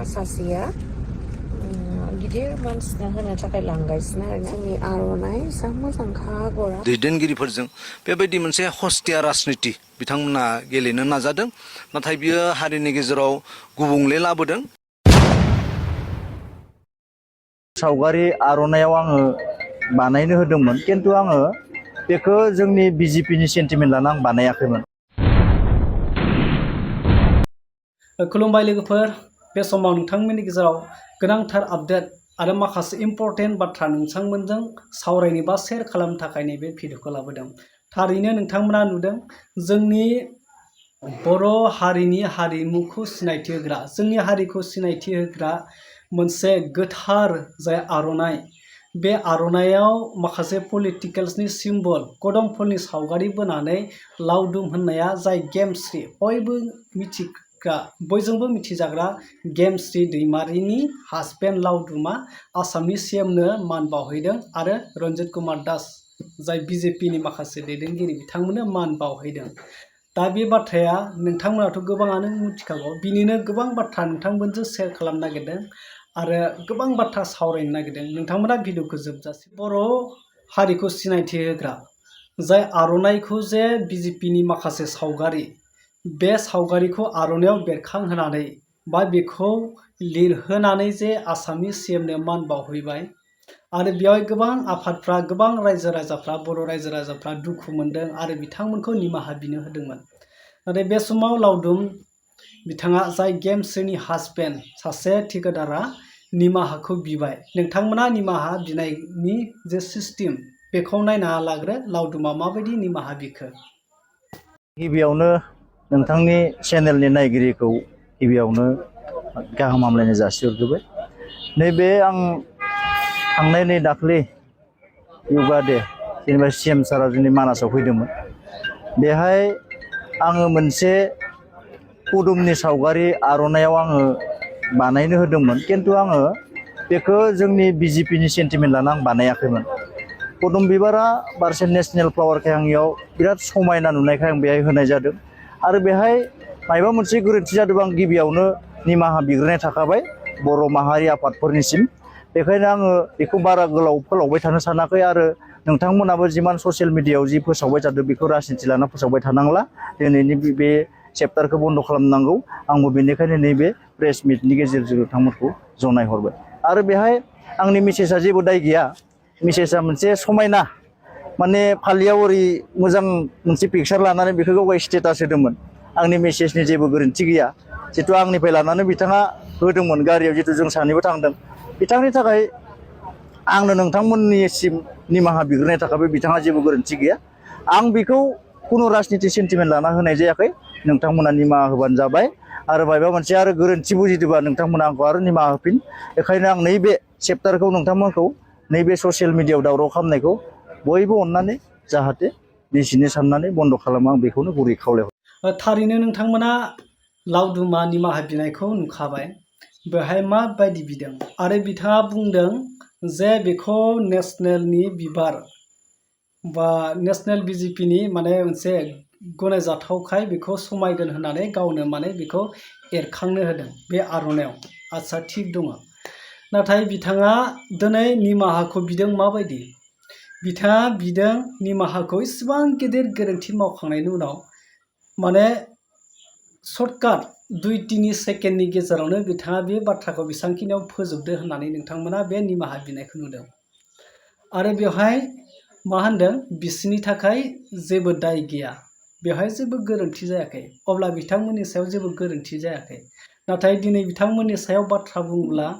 सासेया गिदिर मानसिनो होनो थाखाय लांगासिनो आरो जोंनि आर'नाइ जा मोजांखा आगरा दैदेनगिरिफोरजों बेबायदि मोनसे हस्तिया राजनिति बिथांमोना गेलेनो नाजादों नाथाय बियो हारिनि गेजेराव गुबुंले लाबोदों सावगारि आर'नाइयाव आङो बानायनो होदोंमोन किन्तु आङो बेखौ जोंनि बिजेपिनि सेन्टिमेन्ट लाना आं बानायाखैमोन। खुलुमबाय लोगोफोर, बे समाव नोंथांमोननि गेजेराव गोनांथार आपडेट आरो माखासे इम्पर्टेन्ट बाथ्रा नोंथांमोनजों सावरायनो बा शेयार खालामनो थाखाय नैबे भिडिअखौ लाबोदों। थारैनो नोंथांमोना नुदों जोंनि बर' हारिनि हारिमुखौ सिनायथि होग्रा, जोंनि हारिखौ सिनायथि होग्रा मोनसे गोथार जाय आर'नाइ, बे आर'नाइयाव माखासे पलिटिकेल्सनि सिम्बल कदमफोरनि सावगारि बोनानै लावदुम होननाया जाय गेमस्रि बयबो मिथिग्रा बयजोंबो मिथिजाग्रा गेमस्रि दैमारिनि हासबेन्ड लावदुमा आसामनि सीएमनो मान बावहैदों आरो रन्जित कुमार दास जाय बिजेपिनि माखासे दैदेनगिरि बिथांमोननो मान बावहैदों। दा बे बाथ्राया नोंथांमोनाथ' गोबाङानो मिथिखागौ, बिनिनो गोबां बाथ्रा नोंथांमोनजों शेयार खालामनो नागिरदों आरो गोबां बाथ्रा सावरायनो नागिरदों। नोंथांमोना भिडिअखौ जोबजासे बर' हारिखौ सिनायथि होग्रा जाय आर'नाइखौ जे बिजेपिनि माखासे सावगारि, बे सावगारिखौ आर'नाइयाव बेरखांहोनानै बा बेखौ लिरहोनानै जे आसामनि सीएमनो मान बावहैबाय आरो बेयाव गोबां आफादफ्रा, गोबां रायजो राजाफ्रा, बर' रायजो राजाफ्रा दुखु मोनदों आरो बिथांमोनखौ निमाहा बिनो होदोंमोन। नाथाय बे समाव लावदुम बिथाङा जाय गेमस्रिनि हासबेन्ड सासे ठेकेदारआ निमाहाखौ बिबाय। नोंथांमोना निमाहा बिनायनि जे सिस्टेम बेखौ नायना लाग्रो लावदुमा माबायदि निमाहा बिखो। गिबियावनो नोंथांनि चेनेलनि नायगिरिखौ गिबियावनो गाहाम हामलायनाय जासिहरग्रोबाय। नैबे आं थांनाय नै दाख्लै योगा डे जेनेबा सीएम सारा जोंनि मानासाव फैदोंमोन, बेहाय आङो मोनसे पदुमनि सावगारि आर'नाइयाव आङो बानायनो होदोंमोन किन्तु आङो बेखौ जोंनि बिजेपिनि सेन्टिमेन्ट लाना आं बानायाखैमोन। पदुम बिबारा बारसे नेसनेल फ्लावारखाय आं इयाव बिराद समायना नुनायखाय आं बेहाय होनाय जादों आरो बेहाय मायबा मोनसे गोरोन्थि जादोंबा आं गिबियावनो निमाहा बिग्रोनाय थाखाबाय बर' माहारि आफादफोरनिसिम। बेखायनो आङो बेखौ बारा गोलाव फोलावबाय थानो सानाखै आरो नोंथांमोनाबो जिमान ससियेल मिडियायाव जि फोसावबाय थादों बेखौ राजनिति लाना फोसावबाय थानांला। दिनैनि बे चेप्टारखौ बन्द' खालामनांगौ। आंबो बेनिखायनो नैबे प्रेस मिटनि गेजेरजों नोंथांमोनखौ जनायहरबाय आरो बेहाय आंनि मेसेजआ जेबो दाय गैया। मेसेजआ मोनसे समायना माने फालियाव ओरै मोजां मोनसे पिकचार लानानै बेखौ गावगाय स्टेटास होदोंमोन। आंनि मेसेजनि जेबो गोरोन्थि गैया, जितु आंनिफ्राय लानानै बिथाङा होदोंमोन गारियाव, जितु जों सानैबो थांदों। बिथांनि थाखाय आंनो नोंथांमोननिसिम निमाहा बिग्रोनाय थाखाय बिथाङा जेबो गोरोन्थि गैया। आं बेखौ खुनु राजनिति सेन्टिमेन्ट लाना होनाय जायाखै। नोंथांमोना निमाहा होबानो जाबाय आरो मायबा मोनसे आरो गोरोन्थि बुजिदोंबा नोंथांमोना आंखौ आरो निमाहा होफिन। बेखायनो आं नैबे चेप्टारखौ नोंथांमोनखौ नैबे ससियेल मिडियायाव दावराव खालामनायखौ बयबो अननानै जाहाथे निजिनि साननानै बन्द' खालामो, आं बेखौनो गुरै खावलायहरो। थारैनो नोंथांमोना लावदुमा निमाहा बिनायखौ नुखाबाय, बेहाय माबायदि बिदों आरो बिथाङा बुंदों जे बेखौ नेसनेलनि बिबार बा नेसनेल बिजेपिनि माने मोनसे गनायजाथावखाय बेखौ समायगोन होननानै गावनो माने बेखौ एरखांनो होदों बे आर'नाइयाव। आच्ছা, थिग दङ। नाथाय बिथाङा दिनै निमाहाखौ बिदों माबायदि? बिथाङा बिदों निमाहाखौ इसिबां गिदिर गोरोन्थि मावखांनायनि उनाव माने सर्टकाट 2-3 सेकेन्डनि गेजेरावनो बिथाङा बे बाथ्राखौ बेसांखिनियाव फोजोबदो होननानै नोंथांमोना बे निमाहा बिनायखौ नुदों। आरो बेवहाय मा होनदों? बिसोरनि थाखाय जेबो दाय गैया, बेवहाय जेबो गोरोन्थि जायाखै। अब्ला बिथांमोननि सायाव जेबो गोरोन्थि जायाखै। नाथाय दिनै बिथांमोननि सायाव बाथ्रा बुङोब्ला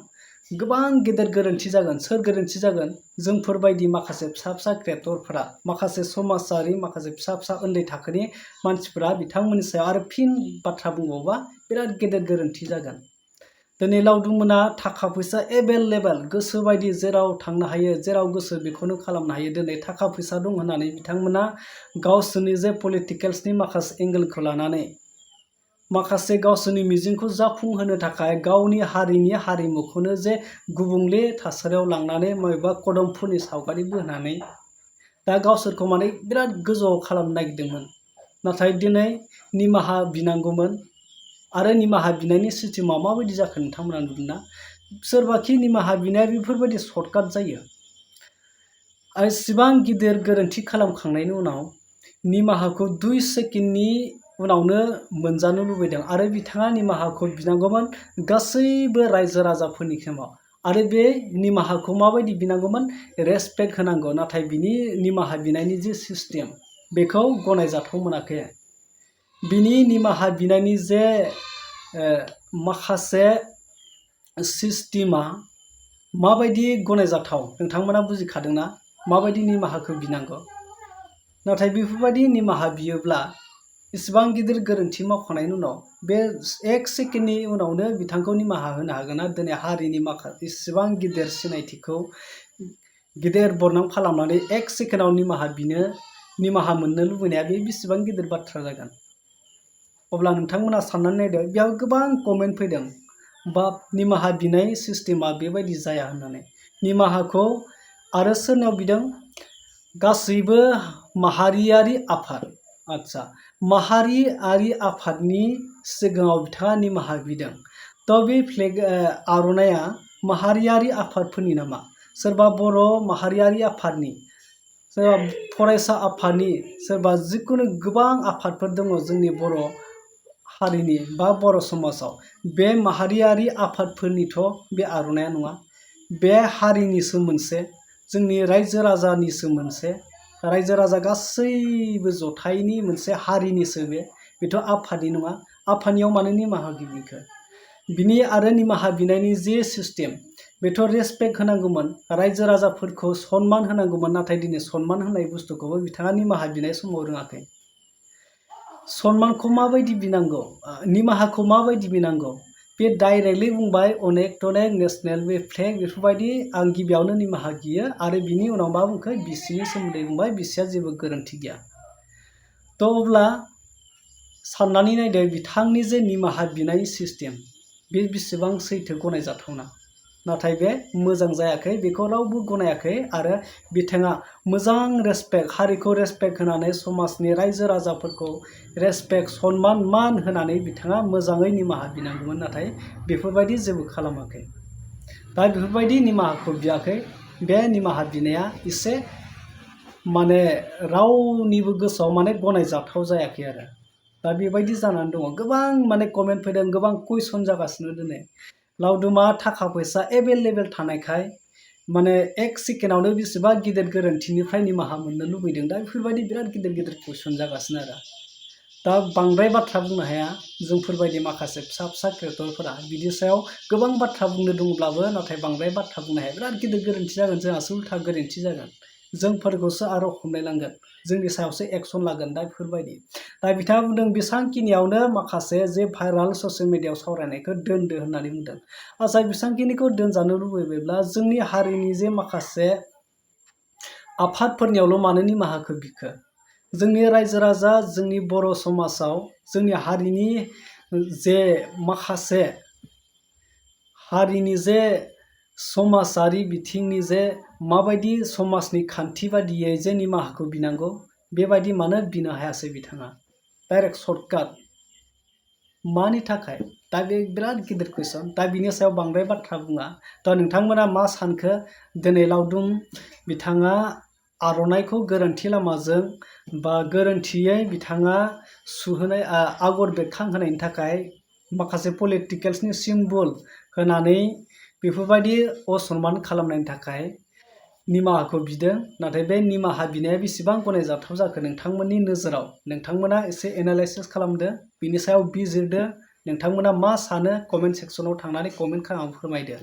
गोबां गेदेर गोरोन्थि जागोन। सोर गोरोन्थि जागोन? जोंफोरबायदि माखासे फिसा फिसा क्रिएटरफोरा, माखासे समाजारि, माखासे फिसा फिसा उन्दै थाखोनि मानसिफोरा बिथांमोननि सायाव आरो फिन बाथ्रा बुंबावोबा बिराद गेदेर गोरोन्थि जागोन। दिनै लावदुममोना थाखा फैसा एभेलेबेल, गोसो बायदि जेराव थांनो हायो, जेराव गोसो बेखौनो खालामनो हायो। दिनै थाखा फैसा दं होननानै बिथांमोना गावसोरनि जे पलिटिकेल्सनि माखासे एंगेलखौ लानानै माखासे गावसोरनि मिजिंखौ जाफुंहोनो थाखाय गावनि हारिनि हारिमुखौनो जे गुबुंले थासारियाव लांनानै माबेबा कदमफोरनि सावगारि बोनानै दा गावसोरखौ माने बिराद गोजौआव खालामनो नागिरदोंमोन। नाथाय दिनै निमाहा बिनांगौमोन। आरो निमाहा बिनायनि सिस्टेमा माबायदि जाखो नोंथांमोना नुदोंना? सोरबाखि निमाहा बिनाया बेफोरबायदि सर्टकाट जायो। आरो एसेबां गिदिर गोरोन्थि खालामखांनायनि उनाव निमाहाखौ 2 सेकेन्डनि उनावनो मोनजानो लुबैदों आरो बिथाङा निमाहाखौ बिनांगौमोन गासैबो रायजो राजाफोरनि खेमाव। आरो बे निमाहाखौ माबायदि बिनांगौमोन? रेसपेक्ट होनांगौ। नाथाय बिनि निमाहा बिनायनि जे सिस्टेम बेखौ गनायजाथाव मोनाखै। बिनि निमाहा बिनायनि जे माखासे सिस्टेमा माबायदि गनायजाथाव नोंथांमोना बुजिखादोंना? माबायदि निमाहाखौ बिनांगौ। नाथाय बेफोरबायदि निमाहा बियोब्ला इसेबां गिदिर गोरोन्थि मावखांनायनि उनाव बे 1 सेकेन्डनि उनावनो बिथांखौ निमाहा होनो हागोन ना? दिनै हारिनि माखासे इसेबां गिदिर सिनायथिखौ गिदिर बरनाम खालामनानै 1 सेकेन्डआव निमाहा मोननो लुबैनाया बे बेसेबां गिदिर बाथ्रा जागोन। अब्ला नोंथांमोना साननानै नायदो, बेयाव गोबां कमेन्ट फैदों बा निमाहा बिनाय सिस्टेमा बेबायदि जाया होननानै। निमाहाखौ आरो सोरनाव बिदों? गासैबो माहारियारि आफाद। आच्छा, माहारियारि आफादनि सिगाङाव बिथाङा निमाहा बिदों। थ' बे आर'नाइया माहारियारि आफादफोरनि नामा? सोरबा बर' माहारियारि आफादनि, सोरबा फरायसा आफादनि, सोरबा जिखुनु गोबां आफादफोर दङ जोंनि बर' हारिनि बा बर' समाजाव। बे माहारियारि आफादफोरनिथ' बे आर'नाइया नङा। बे हारिनिसो मोनसे, जोंनि रायजो राजानिसो मोनसे, रायजो राजा गासैबो जथायनि मोनसे हारिनिसो बेथ' आफादनि नङा। आफादनियाव मानो निमाहा बिखो? बिनि आरो निमाहा बिनायनि जे सिस्टेम बेथ' रेसपेक्ट होनांगौमोन, रायजो राजाफोरखौ सनमान होनांगौमोन। नाथाय दिनै सनमान होनाय बुस्थुखौबो बिथाङा निमाहा बिनाय समाव रोङाखै। सनमानखौ माबायदि बिनांगौ, निमाहाखौ माबायदि बिनांगौ? बे डाइरेक्टलि बुंबाय अनेक नेसनेल बे फ्लेग बेफोरबायदि आं गिबियावनो निमाहा बियो आरो बिनि उनाव मा बुंखो? बिसिनि सोमोन्दै बुंबाय, बिसिया जेबो गोरोन्थि गैया। थ' अब्ला साननानै नायदो बिथांनि जे निमाहा बिनाय सिस्टेम बे बेसेबां सैथो गनायजाथावना। नाथाय बे मोजां जायाखै, बेखौ रावबो गनायाखै। आरो बिथाङा मोजां रेसपेक्ट, हारिखौ रेसपेक्ट होनानै समाजनि रायजो राजाफोरखौ रेसपेक्ट सनमान मान होनानै बिथाङा मोजाङै निमाहा बिनांगौमोन। नाथाय बेफोरबायदि जेबो खालामाखै। दा बेफोरबायदि निमाहाखौ बियाखै। बे निमाहा बिनाया एसे माने रावनिबो गोसोआव माने गनायजाथाव जायाखै आरो। दा बेबायदि जानानै दङ। गोबां माने कमेन्ट फैदों, गोबां कुइसन जागासिनो दिनै। लावदुमा थाखा फैसा एभेलेबेल थानायखाय माने 1 सेकेन्डआवनो बेसेबा गिदिर गोरोन्थिनिफ्राय निमाहा मोननो लुबैदों। दा बेफोरबायदि बिराद गिदिर गिदिर कुइसन जागासिनो आरो। दा बांद्राय बाथ्रा बुंनो हाया जोंफोरबायदि माखासे फिसा फिसा क्रिएटरफोरा। बिनि सायाव गोबां बाथ्रा बुंनो दंब्लाबो नाथाय बांद्राय बाथ्रा बुंनो हाया। बिराद गिदिर गोरोन्थि जागोन, जोंहासो उल्था गोरोन्थि जागोन। जोंफोरखौसो आरो हमलायलांगोन, जोंनि सायावसो एक्सन लागोन। दा बेफोरबायदि। दा बिथाङा बुंदों बेसांखिनियावनो माखासे जे भाइराल ससियेल मिडियायाव सावरायनायखौ दोनदो होननानै बुंदों। आच्चा, बेसांखिनिखौ दोनजानो लुबैबायब्ला जोंनि हारिनि जे माखासे आफादफोरनियावल' मानो निमाहाखौ बिखो? जोंनि रायजो राजा, जोंनि बर' समाजाव, जोंनि हारिनि जे माखासे हारिनि जे समाजारि बिथिंनि जे माबायदि समाजनि खान्थि बादियै जे निमाहाखौ बिनांगौ, बेबायदि मानो बिनो हायासै बिथाङा? डाइरेक्ट सर्टकाट मानि थाखाय? दा बे बिराद गिदिर कुइसन। दा बिनि सायाव बांद्राय बाथ्रा बुङा। दा नोंथांमोना मा सानखो? दिनै लावदुम बिथाङा आर'नाइखौ गोरोन्थि लामाजों बा गोरोन्थियै बिथाङा सुहोनाय आगर बेरखांहोनायनि थाखाय माखासे पलिटिकेल्सनि सिम्बल होनानै बेफोरबायदि असनमान खालामनायनि थाखाय निमाहाखौ बिदों। नाथाय बे निमाहा बिनाया बेसेबां गनायजाथाव जाखो नोंथांमोननि नोजोराव? नोंथांमोना एसे एनालाइसिस खालामदो, बिनि सायाव बिजिरदो। नोंथांमोना मा सानो? कमेन्ट सेक्सनाव थांनानै कमेन्ट खालामनानै फोरमायदो।